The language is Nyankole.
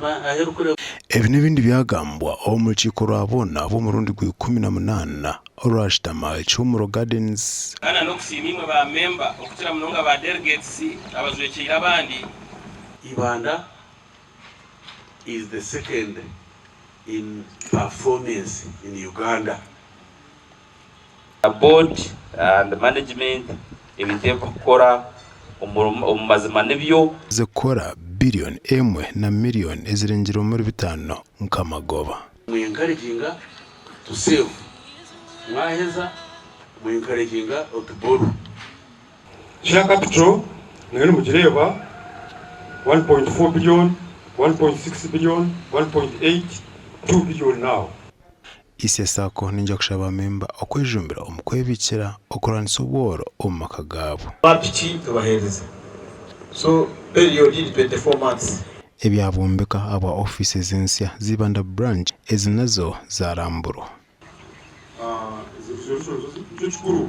Aheeru kure. Ebi n'ebindi byagambwa omu rukiiko rwa boona ab'omurundi gwa 18 orwashutama aha Kihumuro Gardens. Kandi n'okusiima imwe ba memba okukira munonga ba delegates abajwekyeire abandi. Ibanda is the second in performance in Uganda. Board and management ebintu ebi barikukora omu mazima nibyo. Zikukora biriyoni emwe na miriyoni ezirengire omuri bitaano nk'amagoba. Mu encouraginga to save mwaheza mu encouraginga to borrow. Share capital nayo nimugireeba 1.4 billion, 1.6 billion, 1.8, 2 billion now. Isya Sacco neija kushaba memba okwejumbira omu kwebiikira okurwanisa obworo omu maka gaabo. Ba piki tubaheereze so period ni 24 months. Ebyabombeka ahabwa ofiisi ensya z'Ibanda Branch ezi nazo zaramburwa. Ezi resolutions nikyo kikuru.